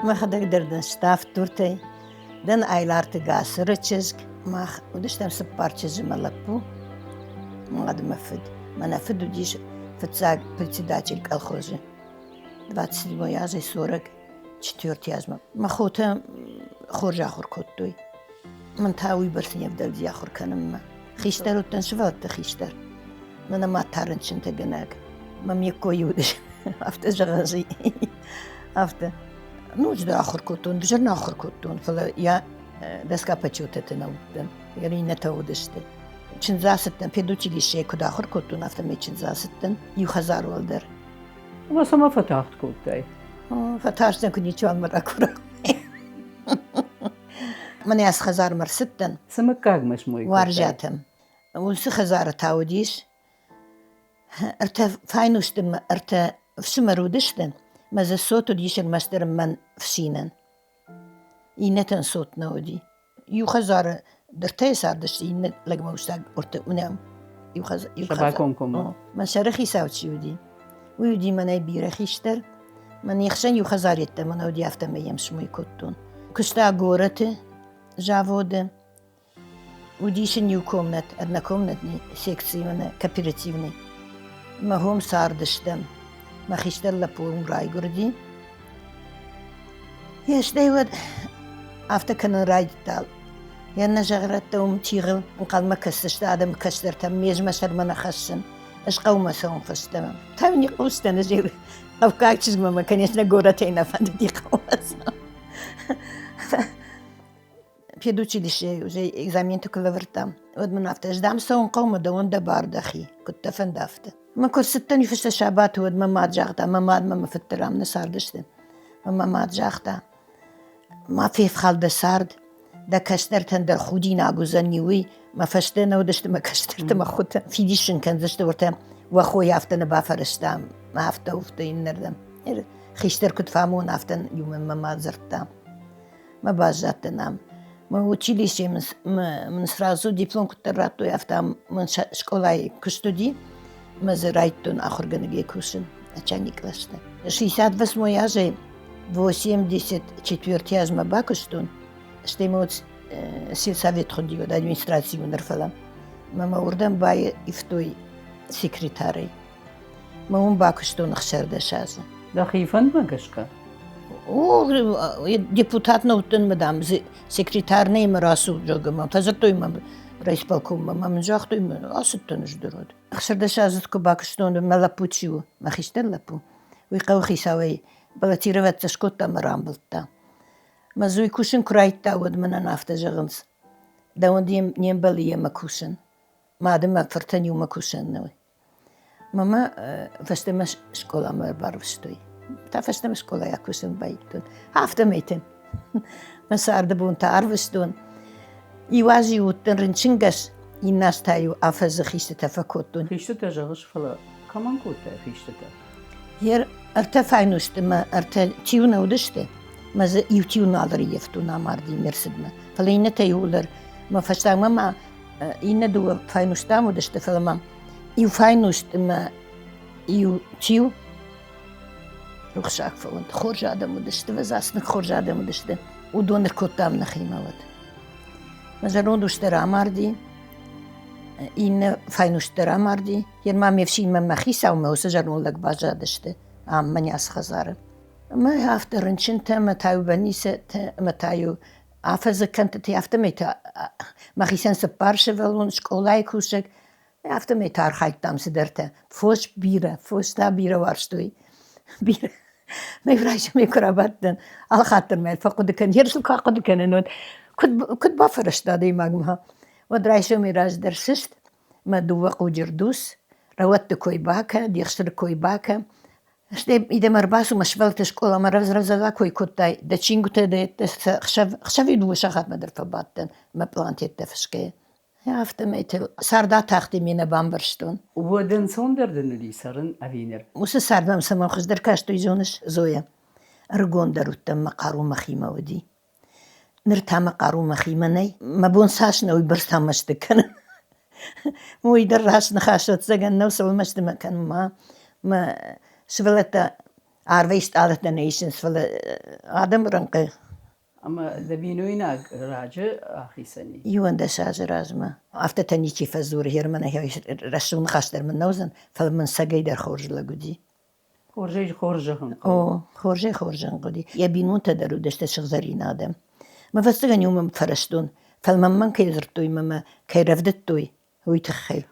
Мӕхӕдӕг дӕр дӕн ставддуртӕй, дӕн Айларты Гацыры чызг. Мах уыдыстӕм цыппар чызджы мӕ лӕппу, мад мӕ фыд. Мӕнӕ фыд уыдис фыццаг председатель колхозы. 27 азӕй 44 азмӕ. Мӕ хотӕ хорз ахуыр кодтой. Мӕн та уыйбӕрц не вдӕлди ахуыр кӕнынмӕ. Хистӕр уыдтӕн сывӕллӕтты хистӕр. Мӕнӕ мад та рынчынтӕгӕнӕг. Мӕ ме ккойы уыдис, афтӕ зӕгъӕн афтӕ. Ноджыдӕр ахуыр кодтон, ӕвзӕр нӕ ахуыр кодтон, фӕлӕ йӕ доска почетӕты нӕ уыдтӕн, иннӕтӕ уыдысты. Чындзы ацыдтӕн, педучилищейы куыд ахуыр кодтон, афтӕмӕй чындзы ацыдтӕн иу хӕдзар уӕлдӕр. Ӕмӕ цӕмӕ фӕтагъд кодтай? Фӕтарстӕн, куы ничиуал мӕ ракура. Мӕнӕ ацы хӕдзармӕ рцыдтӕн. Цы мыггагмӕ смой кодтай? Уарзиатӕм. Уыцы хӕдзары та уыдис ӕртӕ файнусты ӕртӕ фсымӕр уыдысты, мӕ дзы цот уыдис ӕрмӕстдӕр мӕн фсинӕн. Иннӕтӕн цот нӕ уыди. Иу хӕдзары дыртӕй цардысты, иннӕ лӕгмӕ устаг ортӕ уынӕм. Иу хӕдзар. Бакомкоммӕ. Мӕ сӕры хицау чи уыди, уый уыди мӕнӕй бирӕ хистӕр. Мӕн не хсӕн иу хӕдзар йеддӕмӕ нӕ уыди, афтӕмӕй йӕм смой кодтон. Куыста горӕты заводы. Уыдис ын иу комнат, однокомнатный секци мӕнӕ кооперативный. Мӕ хом цардыстӕм. Мӕ хистӕр лӕппу уым райгуырди. Йе стӕй уӕд афтӕ кӕнын райдыдта. Йӕ нӕзӕгърӕттӕ уым тигъыл ӕнхъӕлмӕ кӕсдзысты адӕмы кӕстӕртӕм, ме змӕ сӕрмӕ нӕ хӕссын. Ӕз хъӕумӕ цӕуын фӕстӕмӕ. Там не хъустӕн, ӕз хъӕуккаг чызгмӕ мӕ, конечно, горӕтӕй нӕ фӕндыди хъӕумӕ цӕуын. Педучилищейы уже экзаменты куы лӕвӕрдтам, уӕд мын афтӕ, ӕз дам цӕуын хъӕумӕ, дӕуӕн дӕ бар дӕхи, куыд дӕ фӕнда, афтӕ. Мӕ куы рцыдтӕн уый фӕстӕ сабаты, уӕд мӕ мад загъта, мӕ мад мӕ мӕ фыд дӕр ам нӕ цардысты. Мӕ мад загъта, ма фефхал дӕ цард, дӕ кӕстӕртӕн дӕр худинаг уыдзӕни уый, мӕ фӕстӕ нӕ уыдысты мӕ кӕстӕртӕ мӕ хуытӕ фидисын кӕндзысты, уӕртӕ уӕ хойы афтӕ нӕ бафӕрӕзта, афтӕ, уфтӕ иннӕрдӕм. Хистӕр куыд фӕамона, афтӕ иу мӕ мад дзырдта. Мӕ баззадтӕн ам. Мӕ училище мын сразу диплом куыддӕр радтой, афтӕ мын скъолайы куыст уыди, мӕ дзы райдтон ахуыргӕнӕгӕй кусын начальник кълӕсты. 68 азӕй 84 азмӕ бакуыстон, стӕй мӕ вот сельсовет хуынди, уӕд администрацийы ныр фӕлӕ мӕ мӕ уырдӕм баивтой секретарӕй. Мӕ уым бакуыстон 16 азы. Дӕхи фӕндмӕ гӕсгӕ? О, депутат нӕ уыдтӕн, мадам, секретарь мӕ рацу, зӕгъгӕ, мӕ фӕдзырдтой мӕ райисполкоммӕ, мӕ мын загътой, ацыдтӕн ӕз дӕр уӕд. 16 азы куы бакуыстон, мӕ лӕппу чи у, мӕ хистӕр лӕппу, уый хъӕуыхицауӕй баллотироваться скодта ӕмӕ рамбылдта. Мӕ дзы уый кусын куы райдыдта, уӕд мӕнӕн афтӕ зӕгъынц, дӕуӕн не мбӕлы йемӕ кусын, мады мӕ фыртӕн иумӕ кусӕн нӕу. Мамӕ фӕстӕмӕ скъоламӕ ӕрбарвыстой. Та фӕстӕмӕ скъолайы кусын байдыдтон. Афтӕмӕйты мӕ царды бонтӕ арвыстон. Иу аз-иу уыдтӕн рынчынгӕс, иннӕ аз та-иу афӕдзы хистытӕ фӕкодтон. Хистытӕ зӕгъыс, фӕлӕ кӕмӕн кодтай хистытӕ? Йе ӕртӕ файнусты мӕ ӕртӕ тиу нӕ уыдысты, мӕ дзы иу тиу нал ӕрыййӕфтон, амарди ме рцыдмӕ. Фӕлӕ иннӕтӕ иууылдӕр мӕ фӕстагмӕ ма иннӕ дыууӕ файнустӕм уыдысты, фӕлӕ ма иу файнуст ӕмӕ иу тиу рухсаг фӕуӕнт. Хорз адӕм уыдысты, вӕзасныг хорз адӕм уыдысты. Уыдон ӕркодтам нӕхимӕ уӕд. Мӕ зӕронд ус дӕр амарди, иннӕ файнуст дӕр амарди. Йе ма ме фсинмӕ мӕ хицаумӕ уыцы зӕронд лӕг баззадысты ам мӕнӕ ацы хӕдзары. Ӕмӕ афтӕ рынчынтӕ ӕмӕ та-иу больницӕтӕ ӕмӕ та-иу афӕдзы кӕндтытӕ, афтӕмӕй та мӕхицӕн цыппар сывӕллон, скъолайы кусӕг, афтӕмӕй та архайдтам цыдӕртӕ. Фос бирӕ, фос та бирӕ уарзтой. Бирӕ. Мӕ райсомӕй куы рабадтӕн, алхатт дӕр мӕ фӕхъуыды кӕнын, ерысыл куы ахъуыды кӕнын, уӕд куыд, куыд бафӕрӕзта адӕймагмӕ? Уӕд райсомӕй раздӕр сыст, мӕ дыууӕ хъуджы рдус, рӕуӕдты кой бакӕ, де хсыры кой бакӕ, Стӕй идӕм ӕрбацу мӕ сывӕллӕтты скъоламӕ рӕвдз-рӕвдз акой кодтай, дӕ чингуытӕ дӕ хсӕв, хсӕв-иу дыууӕ сахатмӕ дӕр фӕбадтӕн мӕ пълантеттӕ фысгӕйӕ. Афтӕмӕй цард атахти, ме нӕ бамбӕрстон. Уӕд ӕнцондӕр дын уыди цӕрын ӕви ныр? Уыцы цард мӕм цӕмӕн хуыздӕр каст, уый зоныс, Зоя? Ӕрыгондӕр уыдтӕн, мӕ хъару мӕхимӕ уыди. Ныр та мӕ хъару мӕхимӕ нӕй. Мӕ бон цас нӕ, уыйбӕрц та мӕсты кӕнын. Уый дӕр раст ныхас ӕцӕгӕн нӕу, цӕуыл мӕсты мӕ кӕнын ма. Мӕ сывӕллӕттӕ Арвӕй стъалытӕ нӕ исынц, фӕлӕ адӕмы рӕнхъы. Ӕмӕ дӕ бинойнаг раджы ахицӕн и? 11 азы размӕ. Афтӕтӕ ничи фӕдзуры, Германы рӕсугъд ныхас дӕр мын нӕ уыдзӕн, фӕлӕ мын цӕгӕй дӕр хорз лӕг уыди. Хорзӕй хорз зӕгъын хъӕуы. О, хорзӕй хорз зӕгъын хъуыди. Йӕ бинонтӕ дӕр уыдысты сыгъзӕрин адӕм. Мӕ фӕстагӕн иу мӕм фӕрӕзтон, фӕлӕ мӕм мӕн кӕй дзырдтой ӕмӕ мӕ кӕй рӕвдыдтой, уый тыххӕй.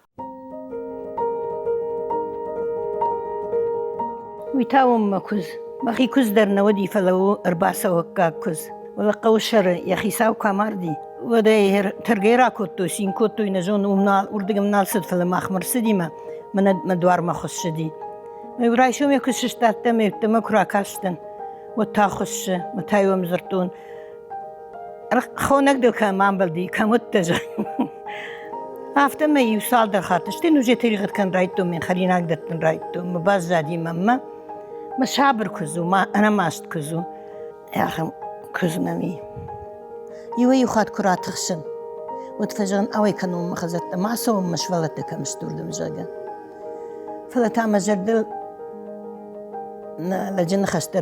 Уый та уым мӕ куыдз. Мӕхи куыдз дӕр нӕ уыди, фӕлӕ у ӕрбацӕуӕггаг куыдз. Фӕлӕ хъӕуы сӕры йӕ хицау куы амарди, уӕд ӕй тӕргай ракодтой, цин кодтой, нӕ зонын, уым нал, уырдыгӕм нал цыд, фӕлӕ махмӕ рцыди мӕ мӕнӕ мӕ дуармӕ хуыссыди. Мӕ райсом йӕ куы сыстадтӕн, мӕ ӕддӕмӕ куы ракастӕн, уӕд та хуыссы, мӕ та йӕм дзырдтон, Хонӕг дыл кӕм амбӕлди, кӕм уыдтӕ, Афтӕмӕй иу цалдӕр хатты, стӕй ну тӕригъӕд кӕнын райдыдтон, мин хӕринаг дӕттын райдыдтон, мӕ баззади мӕнмӕ. Мӕ сабыр куыдз у, мӕ ӕнӕмаст куыдз у. Ахӕм куыдз нӕм и. Иуӕй-иу хатт куы ратыхсын, уӕд фӕзӕгъын, ауӕй кӕнон мӕ хӕдзӕрттӕ, ма цӕуон мӕ сывӕллӕттӕ кӕм сты, уырдӕм, зӕгъгӕ. Фӕлӕ та мӕ зӕрдыл нӕ лӕджы ныхӕстӕ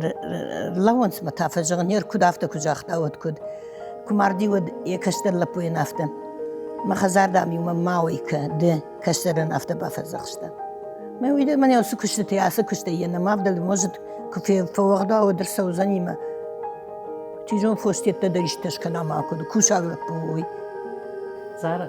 рлӕууынц мӕ та фӕзӕгъын, не ркуыд афтӕ куы загъта, уӕд куыд. Куы марди, уӕд йӕ кӕстӕр лӕппуйӕн афтӕ: Мӕ хӕдзар, дам, иумӕ ма уый кӕ, ды кӕстӕрӕн афтӕ бафӕдзӕхста. Мӕ уый дӕр мӕнӕ уыцы куыстытӕй, ацы куыстӕй йӕ нӕма ӕвдӕлы, может, куы фӕуӕгъд уа, уӕд ӕрцӕудзӕни мӕ. Чи зоны, фосдӕттӕ дӕр исты скӕна ма куыд, кусаг лӕппу у уый. Зара,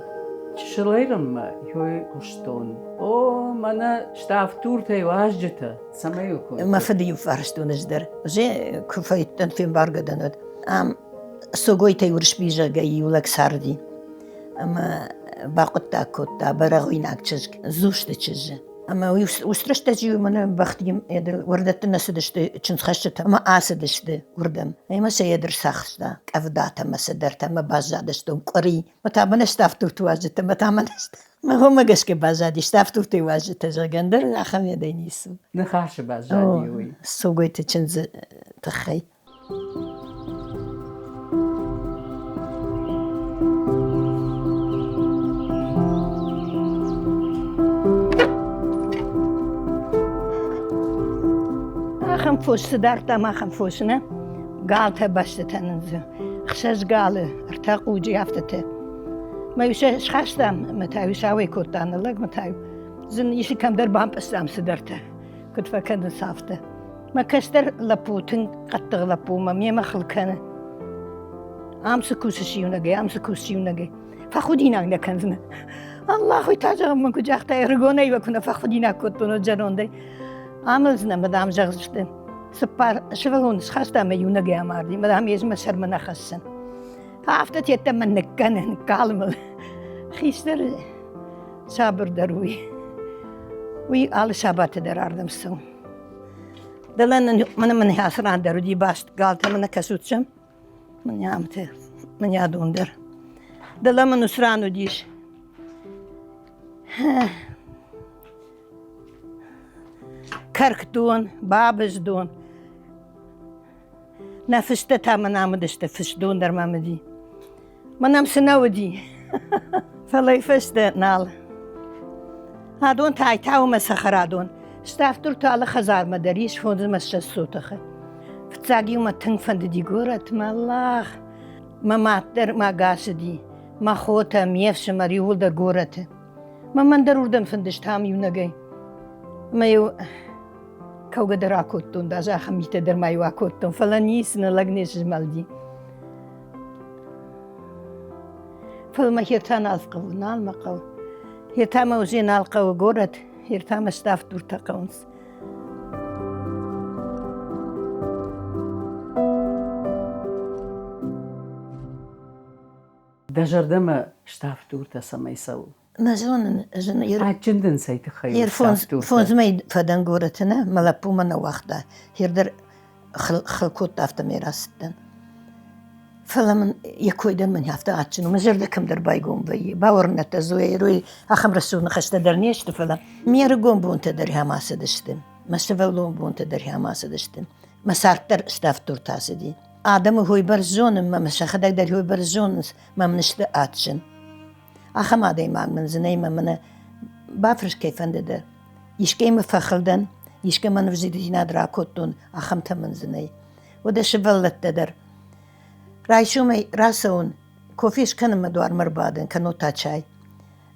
чысылӕй рынмӕ ёй хъуыстон. О, мӕнӕ ставддуртӕй уазджытӕ, цӕмӕй у кодтой? Мӕ фыды иу фарстон ӕз дӕр. Гъе, куы фӕйдтӕн, фембаргӕ дӕн, уӕд. Ам Согойтӕй Уырысби, зӕгъгӕ, иу лӕг царди ӕмӕ бахъуыддаг кодта бӕрӕгъуыйнаг чызг, Дзусты чызджы. Ӕмӕ уыцы рӕстӕджы мӕнӕ бӕхтимӕ уӕрдӕтты нӕ цыдысты чындзхӕсджытӕ ӕмӕ ацыдысты уырдӕм. Ӕмӕ сӕ йӕ дӕр сахста къӕвдатӕ ӕмӕ цыдӕртӕ ӕмӕ баззадысты уым къуыри. Мӕ та мӕнӕ ставддурты уазджытӕ, мӕ та мӕнӕ Мӕ хомӕ гӕсгӕ баззади ставддуртӕй уазджытӕ, зӕгъгӕ, ӕндӕр ахӕм йедӕй ницы. Ныхасы баззади уый. Согойты чындзы тыххӕй. Ахӕм фос цы дардтам, ахӕм фос, нӕ? Галтӕ бӕстытӕ нын дзы. Хсӕз галы, ӕртӕ хъуджы афтӕтӕ. Мӕ-иу сӕ схастам, ӕмӕ та-иу сӕ ауӕй кодта нӕ лӕг, мӕ та-иу зын исы кӕмдӕр бампъызтам цыдӕртӕ, куыд фӕкӕнынц, афтӕ. Мӕ кӕстӕр лӕппу тынг хъӕддых лӕппу мӕ мемӕ хыл кӕны. Ам цы кусыс иунӕгӕй, ам цы кусыс иунӕгӕй? Фӕхудинаг нӕ кӕндзынӕ. Аллах, уый та зӕгъын мын куы загътай, ӕрыгонӕй уӕ куы нӕ фӕхудинаг кодтон, уӕд зӕрондӕй. Амӕлдзынӕ мӕ, дам, зӕгъдзысты. Цыппар сывӕллоны схаста ӕмӕ иунӕгӕй амарди, мӕ, дам, ӕз мӕ сӕрмӕ нӕ хӕссын. Афтӕ тедтӕ мӕ ныккӕны, ныккалы мыл. Хистӕр сабырдӕр уый. Уый алы сабаты дӕр ардӕм цӕуы. Дӕлӕ мӕнӕ мын ацы ран дӕр уыди баст галтӕ, мӕнӕ кӕсут сӕм. Мӕнӕ амты, мӕнӕ адон дӕр. Дӕлӕ мын уыцы ран уыдис. Кӕркдон, бабыздон. Нӕ фыстӕ та мын ам уыдысты, фысдон дӕр мӕм уыди. Мӕн ӕм цы нӕ уыди, фӕлӕ фӕстӕ нал. Адон та айтауы мӕ цӕхӕрадон. Ставддурты алы хӕдзармӕ дӕр ис 25 сотыхы. Фыццаг-иу мӕ тынг фӕндыди горӕтмӕ, Аллах! Мӕ мад дӕр ма гас уыди, мӕ хотӕ, ме фсымӕр иууылдӕр горӕты. Мӕ мӕн дӕр уырдӕм фӕндысты ам иунӕгӕй. Ӕмӕ-иу кӕугӕ дӕр акодтон, даже ахӕм митӕ дӕр ма-иу акодтон, фӕлӕ ницы, нӕ лӕг не сызмӕлди. Фӕлӕ мӕ хертӕ нал хъӕуы, нал мӕ хъӕуы. Хертӕ мӕ уже нал хъӕуы горӕт, хертӕ мӕ ставддуртӕ хъӕуынц. Дӕ зӕрдӕмӕ ставддуртӕ цӕмӕй цӕуы? Нӕ зонын, зын. Адджын дын цӕй тыххӕй у ставддуртӕ? Фондз мӕй фӕдӕн горӕты нӕ, мӕ лӕппу мӕ нӕ уагъта. Хердӕр хыл кодта, афтӕмӕй рацыдтӕн. Фӕлӕ мын йӕ кой дӕр мын афтӕ адджын у, мӕ зӕрдӕ кӕмдӕр байгом вӕййы. Бауырнӕд дӕ, Зоя, ахӕм рӕсугъд ныхӕстӕ дӕр не сты, фӕлӕ ме рыгон бонтӕ дӕр ӕм ацыдысты, мӕ сывӕллон бонтӕ дӕр ӕм ацыдысты, мӕ цард дӕр ставддурты ацыди. Адӕмы хойбӕрц зонын, мӕ сӕхӕдӕг дӕр хойбӕрц зонынц, мӕ мын сты адджын. Ахӕм адӕймаг мын дзы нӕй, мӕ мӕнӕ бафӕрс кӕй фӕнды дӕр. Искӕимӕ фӕхыл дӕн, Искӕмӕн ӕвзӕрдзинад ракодтон, ахӕмтӕ мын дзы нӕй. Уӕдӕ сывӕллӕттӕ дӕр. Райсомӕй рацӕуын, кофе скӕнынмӕ дуармӕ ӕрбадын, кӕннод та чай.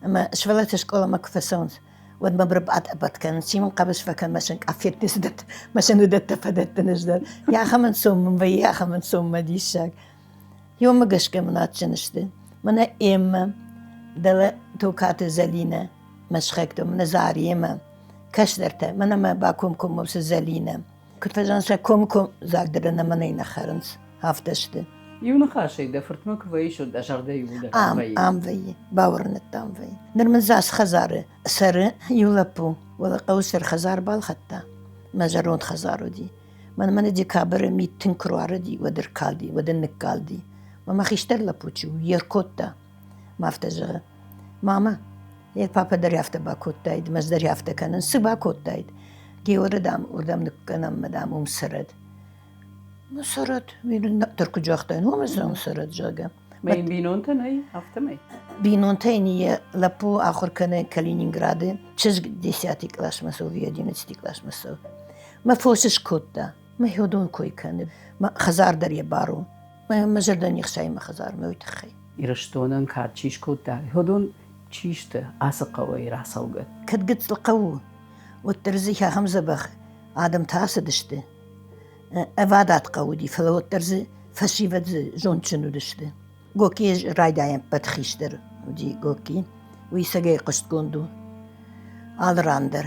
Ӕмӕ сывӕллӕттӕ скъоламӕ куы фӕцӕуынц, уӕд мӕ ӕрбатъӕбӕт кӕнынц, чи мын хъӕбыс фӕкӕн, мӕ сын къафетты цыдӕртӕ, мӕ сын уыдӕттӕ фӕдӕттын ӕз дӕр. Йӕ ахӕм ӕнцон мын вӕййы, ахӕм ӕнцон мӕ диссаг. Ёмӕ гӕсгӕ мын адджын сты. Мӕнӕ Эммӕ, дӕлӕ Токаты Зӕлинӕ, мӕ сыхӕгтӕ, мӕнӕ Заремӕ, кӕстӕртӕ, мӕнӕ мӕ бакомкоммӕ уыцы Зӕлинӕ. Куыд фӕзӕгъынц, сӕ комыкомдзаг дӕр ӕнӕ мӕнӕй нӕ хӕрынц, афтӕ сты. Иу ныхасӕй дӕ фыртмӕ куы вӕййыс, уӕд дӕ зӕрдӕ иууылдӕр ам вӕййы. Ам вӕййы, бауырныдта ам вӕййы. Ныр мын дзы ацы хӕдзары цӕры иу лӕппу. Уӕлӕ хъӕуы сӕр хӕдзар балхӕдта. Мӕ зӕронд хӕдзар уыди. Мӕнмӕ нӕ декабры мит тынг куы руарыди, уӕд ӕркалди, уӕд ын ныккалди. Мӕ мӕ хистӕр лӕппу чи у, йе ркодта. Мӕ афтӕ зӕгъы: Мама, йӕ папа дӕр афтӕ бакодтаид, мӕ ӕз дӕр афтӕ кӕнын. Цы бакодтаид? Георы, дам, уырдӕм ныккӕнӕм, мӕ, дам, уым цӕрӕд. Ну, цӕрӕд. Дӕр куыд загътаин, уым ӕз цӕрӕд, зӕгъгӕ. Мӕ йын бинонтӕ нӕй, афтӕмӕй? Бинонтӕ йын йӕ лӕппу ахуыр кӕны Калининграды. Чызг десятый къласмӕ цӕуы, одиннадцатый къласмӕ цӕуы. Мӕ фос скодта, мӕ хёдон кой кӕны, мӕ хӕдзар дӕр йӕ бар у. Мӕ зӕрдӕ не хсайы мӕ хӕдзармӕ уый тыххӕй. Ирыстонӕн кад чи скодта, хёдон чи сты ацы хъӕуӕй рацӕугӕ? Кӕд гыццыл хъӕу у, уӕддӕр дзы ахӕм дзӕбӕх адӕмтӕ ацыдысты. Ӕвадат хъӕу уыди, фӕлӕ уӕддӕр дзы фӕсивӕд дзы зондджын уыдысты. Гокки райдайӕн ӕппӕт хистӕр уыди Гокки. Уый цӕгӕй хъуыстгонд у алы ран дӕр.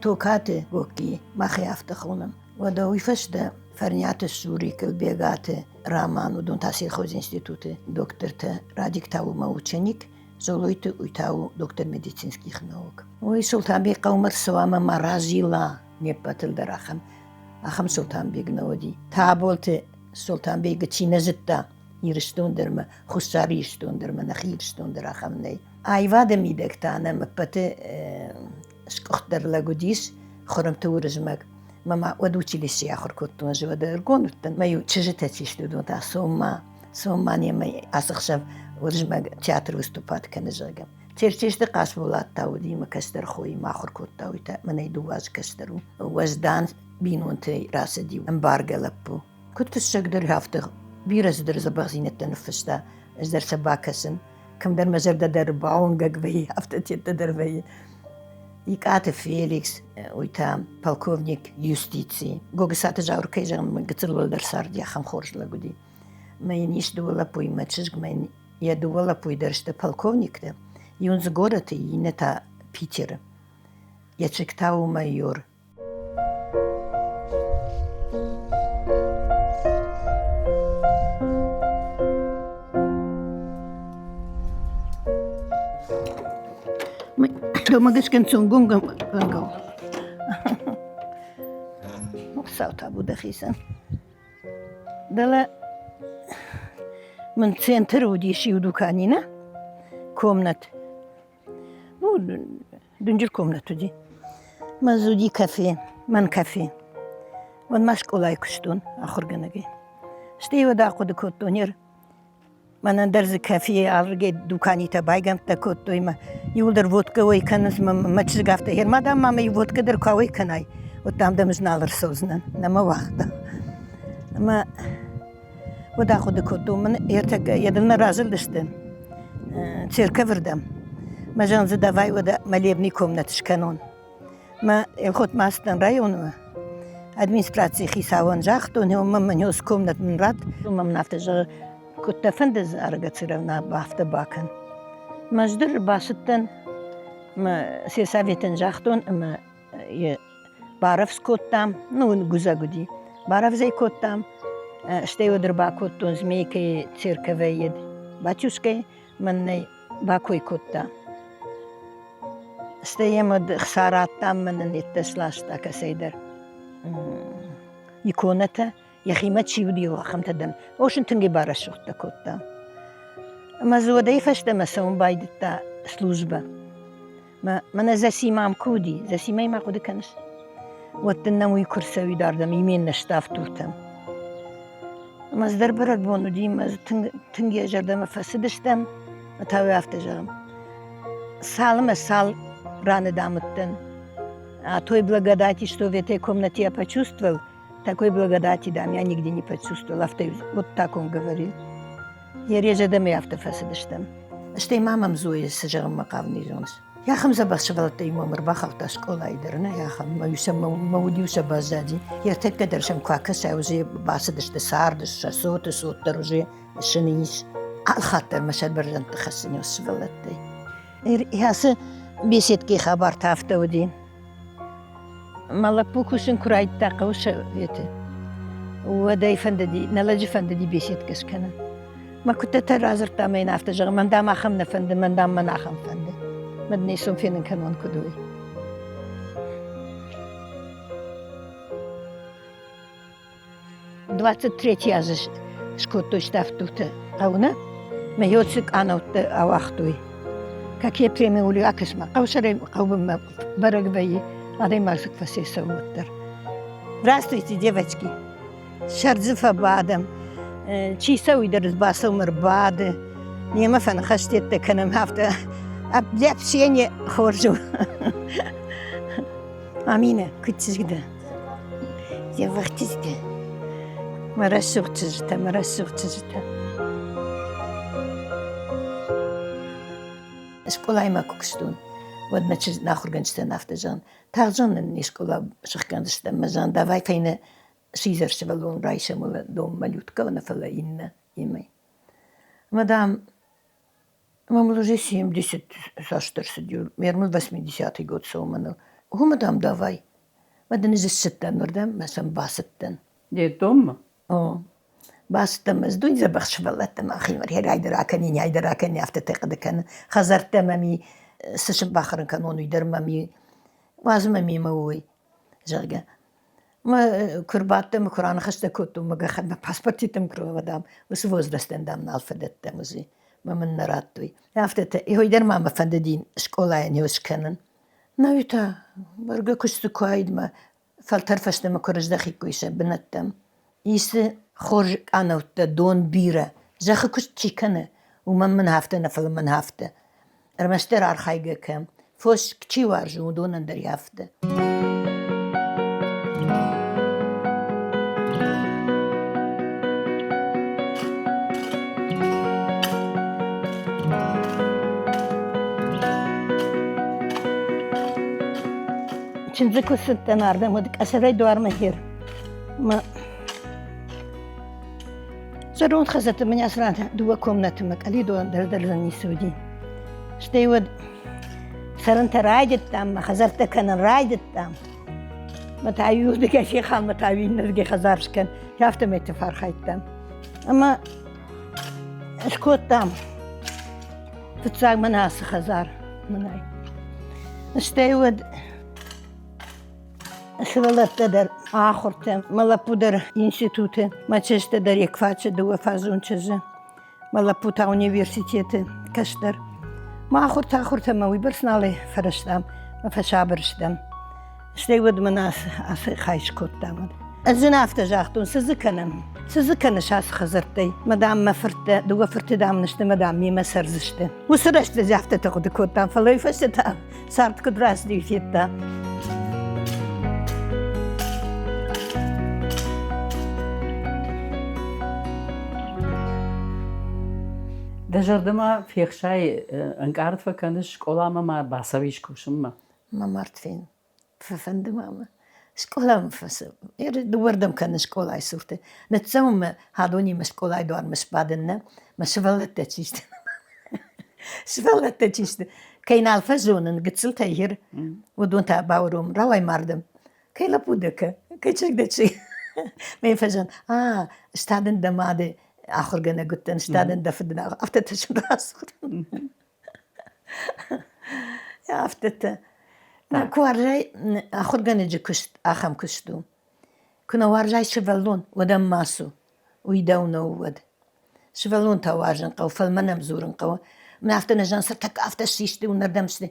Токаты Гокки махӕй афтӕ хонӕм. Уӕдӕ уый фӕстӕ Фӕрниаты Шурик, Ӕлбегаты Раман, уыдон та сельхозинституты доктортӕ, Радик та у мӕ ученик, Золойты уый та у доктор медицинских наук. Уый Султанбег хъӕумӕ рцӕуа ӕмӕ ма разила не ппӕтыл дӕр ахӕм, ахӕм Султанбег нӕ уыди. Таболты Султанбегы чи нӕ зыдта, Ирыстон дӕр ма, Хуссар Ирыстон дӕр ма, нӕхи Ирыстон дӕр ахӕм нӕй. Аивады мидӕг та нӕм ӕппӕты скъуыхддӕр лӕг уыдис Хуырымты Уырызмӕг. Мӕ ма уӕд училищейы ахуыр кодтон, ӕз уӕд ӕрыгон уыдтӕн. Мӕ-иу чызджытӕ чи сты, уыдон та цом-ма, цом-ма немӕ ацы хсӕв Уырызмӕг театры выступать кӕны, зӕгъгӕ. Черчесты Хъасболат та уыди мӕ кӕстӕр хоимӕ ахуыр кодта, уый та мӕнӕй дыууӕ азы кӕстӕр у. Уӕздан бинонтӕй рацыди ӕмбаргӕ лӕппу. Куыд фыссӕг дӕр, афтӕ бирӕ цыдӕр дзӕбӕхдзинӕдтӕ ныффыста, ӕз дӕр сӕ бакӕсын. Кӕмдӕр мӕ зӕрдӕ дӕр бауынгӕг вӕййы, афтӕ тедтӕ дӕр вӕййы. Икъаты Феликс, уый та полковник юстицийы. Гогысаты Зауыр, кӕй зӕгъын, мӕ гыццыл уӕлдӕр царди, ахӕм хорз лӕг уыди. Мӕ йын ис дыууӕ лӕппуйы, мӕ чызг, мӕ йын йӕ дыууӕ лӕппуйы дӕр сты полковниктӕ. Иу дзы горӕты, иннӕ та Питеры. Йӕ чызг та у майор. Дома гӕсгӕ цонгонгӕнгӕ. Хуыцау табу дӕхицӕн. Дӕлӕ мын центры уыдис иу дукани, нӕ? Комнат. Ну, дынджыр комнат уыди. Мӕ дзы уыди кафе, мӕн кафе. Уӕд ма скъолайы куыстон ахуыргӕнӕгӕй. Стӕй уӕд ахъуыды кодтон, ер мӕнӕн дӕр дзы кафейы алыргӕй дуканитӕ байгӕмттӕ кодтой мӕ иуылдӕр водкӕ уӕй кӕнынц мӕ мӕ чызг афтӕ, ер ма дам ма мӕ иу водкӕ дӕр куы ауӕй кӕнай, уӕд дам дӕм ӕз нал ӕрцӕудзынӕн, нӕ мӕ уагъта. Ӕмӕ Уӕд ахъуыды кодтон, мӕн ӕртӕккӕ йӕ дыл нӕ разылдысты церковырдӕм. Мӕ зӕгъын дзы давай уӕдӕ молебный комнат скӕнон. Мӕ Елхотмӕ ацыдтӕн районмӕ. Администрацийы хицауӕн загътон, мӕ мын комнат мын ратт. Мӕ мын афтӕ зӕгъы, куыд дӕ фӕнды заргӕ цырӕвна, афтӕ бакӕн. Мӕ ӕз дӕр бацыдтӕн, мӕ сельсоветӕн загътон ӕмӕ йӕ барӕвдз кодтам, ну, гуызӕг уыди, барӕвдз ӕй кодтам, стӕй уӕд ӕрбакодтон Змейкӕйы церковӕйы батюшкӕйы, мӕн нӕ бакой кодта. Стӕй йӕм уӕд ӕхца радтам, мӕн ын еттӕ сласта кӕцӕйдӕр иконӕтӕ, йӕхимӕ чи уыди, ахӕмтӕ дӕн. Ос ын тынг барӕсугъдтӕ кодта. Ӕмӕ дзы уӕдӕй фӕстӕмӕ цӕуын байдыдта службӕ. Мӕнӕ Зӕсимӕ ам куы уыди, Зӕсимӕй ма хъуыды кӕныс? Уӕд дын нӕм уый куы рцӕуид ардӕм именнӕ ставддуртӕм. Ӕмӕ цыдӕр бӕрӕгбон уыди, ӕмӕ дзы тынг, тынг йӕ зӕрдӕмӕ фӕцыдыстӕм. Ӕмӕ та уый афтӕ зӕгъӕм. Цалынмӕ цал раны дам уыдтӕн. А той благодати, что в этой комнате я почувствовал, такой благодати, дам, я нигде не почувствовал. Афтӕ, вот так он говорил. Йӕ резӕдӕмӕ афтӕ фӕцыдыстӕм. Стӕй ма мӕм Зоя цы зӕгъынмӕ хъавыни, зоныс? Ахӕм дзӕбӕх сывӕллӕттӕ-иу мӕм ӕрбахаудта скъолайы дӕр, нӕ ахӕм, мӕ уд-иу сӕ баззади. Ӕртӕккӕ дӕр сӕм куы акӕсай, уже бацыдысты царды, сӕ цоты цот дӕр уже сыны ис. Алхатт дӕр мӕ сӕр бӕрзӕндты хӕссын сывӕллӕттӕй. Ацы беседкӕйы хабар та афтӕ уыди. Мӕ лӕппу кусын куы райдыдта хъӕусоветы, уӕд ӕй фӕндыди, нӕ лӕджы фӕндыди беседкӕ скӕнын. Мӕ куыдтӕ радзырдта ӕмӕ йын афтӕ зӕгъы, мӕн дам ахӕм нӕ фӕнды, мӕн дам мӕн ахӕм фӕнды. Мӕ дын ӕй сом фенын кӕнон куыд уый. 23 азы скодтой ставддуртӕ хъӕуы мӕ ёцы къанӕуттӕ ауагътой. Какие премии ули акӕс-ма, хъӕусӕрӕй хъӕубынмӕ бӕрӕг вӕййы, адӕймаг дзы куы фӕцӕйцӕуы, уӕддӕр. Здравствуйте, девочки! Сӕрдзы фӕбадӕм. Чи цӕуы дӕр бацӕуы ӕрбады. Немӕ фӕныхӕстӕттӕ кӕнӕм афтӕ. Для общения хорз у. Аминӕ, куыд чызг дӕ? Дзӕбӕх чызг дӕ. Мӕ рӕсугъд чызджытӕ, мӕ рӕсугъд чызджытӕ. Скъолайы ма куы куыстон, уӕд мӕ чызг ахуыргӕнджытӕн афтӕ зӕгъын, тагъд зонын не скъола сыхгӕндзыстӕм, мӕ зӕгъын, давай фӕйнӕ сидзӕр сывӕллон райсӕм уӕлӕ дом малютка, нӕ фӕлӕ иннӕ имӕ. Ӕмӕ, дам, Мам уже 70 цасдӕр цыди, мӕ 80-й год цӕуы мӕныл. Уымӕ, дам, давай. Мӕ дын ӕз ссыдтӕн уырдӕм, мӕ сӕм бацыдтӕн. Детдоммӕ? О. Бацыдтӕн ӕз дуй дзӕбӕх сывӕллӕттӕ мӕхимӕ райдӕр акӕнин, айдӕр акӕнин, афтӕтӕ хъуыды кӕнын. Хӕдзӕрттӕ мӕм и, цы сын бахӕрын кӕнон, уый дӕр мӕм и, уадз мӕ мемӕ уой, зӕгъгӕ. Мӕ куы рбадтӕн, куы раныхӕстӕ кодтон, мӕ гӕххӕтт мӕ паспортитӕм куы дам, уыцы возрастӕн, дам, нал фӕдӕттӕм уыдзи. Мӕ мын нӕ радтой. Афтӕтӕ, уый дӕр ма мӕ фӕндыди скъолайӕн еу скӕнын. Науи та бӕргӕ куысты куы аид мӕ фӕлтӕр фӕстӕмӕ куы рыздӕхиккой сӕ бынӕттӕм. Исы хорз къанӕуттӕ, дон бирӕ. Зӕххы куыст чи кӕны, уымӕн мын афтӕ нӕ, фӕлӕ мын афтӕ. Ӕрмӕстдӕр архайгӕ кӕм, фос чи уарзы, уыдонӕн дӕр афтӕ. Чындзы куы цыдтӕн ардӕм, уӕд къӕсӕрӕй дуармӕ хер. Мӕ зӕронд хӕдзӕртты мын ацы ран дыууӕ комнаты мӕ къӕлидорӕн дӕр дӕр ницы уыди. Стӕй уӕд цӕрынтӕ райдыдтам, мӕ хӕдзӕрттӕ кӕнын райдыдтам. Мӕ та иуырдыгӕй фехал, мӕ та иннӕрдыгӕй хӕдзар скӕн. Афтӕмӕй тыфархайдтам. Ӕмӕ скодтам фыццаг мӕнӕ ацы хӕдзар мӕнӕй. Стӕй уӕд Сывӕллӕттӕ дӕр ахуыртӕ, мӕ лӕппу дӕр институты, мӕ чызджытӕ дӕр Еквачы дыууӕфазон чызджы, мӕ лӕппу та университеты кӕстӕр. Мӕ ахуыртӕ ахуыртӕ мӕ уыйбӕрц нал фӕрӕзтам, мӕ фӕсабыр стӕм. Стӕй уӕд мӕн ацы хай скодтам. Ӕз ын афтӕ загътон, цы дзы кӕнӕм? Цы дзы кӕныс ацы хӕдзӕрттӕй? Мӕ дам, мӕ фырттӕ, дыууӕ фырты дам сты, мӕ дам, мемӕ цӕрдзысты. Уыцы рӕстӕджы афтӕтӕ хъуыды кодтам, фӕлӕ уый фӕстӕ та цард куыд рацыди, федта. Дӕ зӕрдӕмӕ фехсай, ӕнкъард фӕкӕныс, скъоламӕ ма бацӕуис кусынмӕ? Мӕ мард фен. Фӕфӕнды ма мӕ. Скъоламӕ фӕцӕуын. Дыууӕрдӕм кӕны скъолайы цурты. Ныццӕуын мӕ хӕдонимӕ скъолайы дуармӕ сбадын нӕ, мӕ сывӕллӕттӕ чи сты. Сывӕллӕттӕ чи сты, кӕй нал фӕзонын, гыццылтӕй хир, уыдон та бауром, рауай мардӕм. Кӕй лӕппу дӕ, кӕ, кӕй чызг дӕ чи? Мӕ фӕзон, а, ӕз та дын дӕ мады ахуыргӕнӕг уыдтӕн, ӕз та дын дӕ фыды афтӕ сын рацыдтӕн. Афтӕтӕ. Куы уарзай ахуыргӕнӕджы куыст, ахӕм куыст у. Куы нӕ уарзай сывӕллон, уӕд ӕм ма цу. Уый дӕу нӕу уӕд. Сывӕллон та уарзын хъӕуы, фӕлмӕн ӕм дзурын хъӕуы. Мӕ афтӕ нӕ зӕгъын, сӕ афтӕ систы, уынӕрдӕм сты.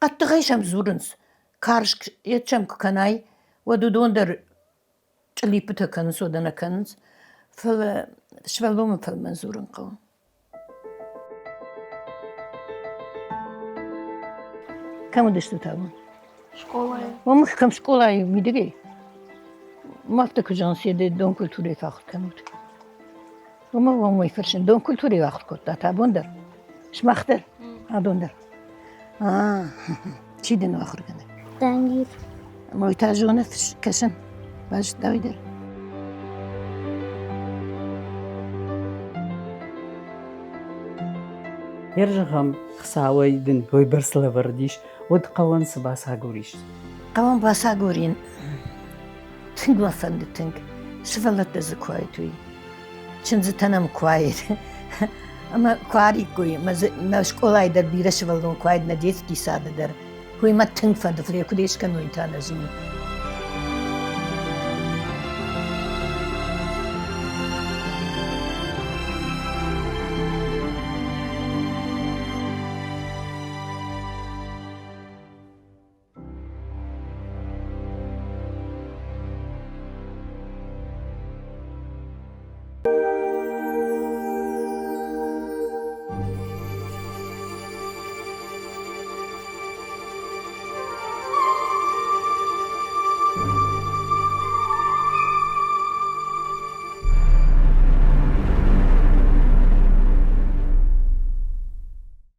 Хъӕддыхӕй сӕм дзурынц. Карз йед сӕм куы кӕнай, уӕд уыдон дӕр чъыллиппытӕ кӕнынц, уӕдӕ нӕ кӕнынц. Фӕлӕ сывӕллонмӕ фӕлмӕн дзурын хъӕуы. Кӕм уыдыстут абон? Скъолайы. Уым кӕм скъолайы мидӕгӕй? Мах куы зӕгъын, седе дон культурӕйы фӕахуыр кӕнут. Уымӕ уымӕй фӕрсын, дон культурӕйы ахуыр кодтат абон дӕр? Сымах дӕр? Адон дӕр? Чи дын у ахуыргӕнӕг? Дангир. Мой та зоны кӕсын? Базыдта уый дӕр? Йер зӕгъӕм, Хуыцауӕй дын уыйбӕрц лӕвӕрд ис, уӕд хъӕуӕн цы бацагурис? Хъӕуӕн бацагурин тынг мӕ фӕнды тынг. Сывӕллӕттӕ дзы куы уаид, уый. Чындзытӕ нӕм куы уаид. Ӕмӕ куы ариккой, мӕ дзы нӕ скъолайы дӕр бирӕ сывӕллон куы уаид, нӕ детский сады дӕр. Уый мӕ тынг фӕнды, фӕлӕ куыд скӕной та нӕ зоны.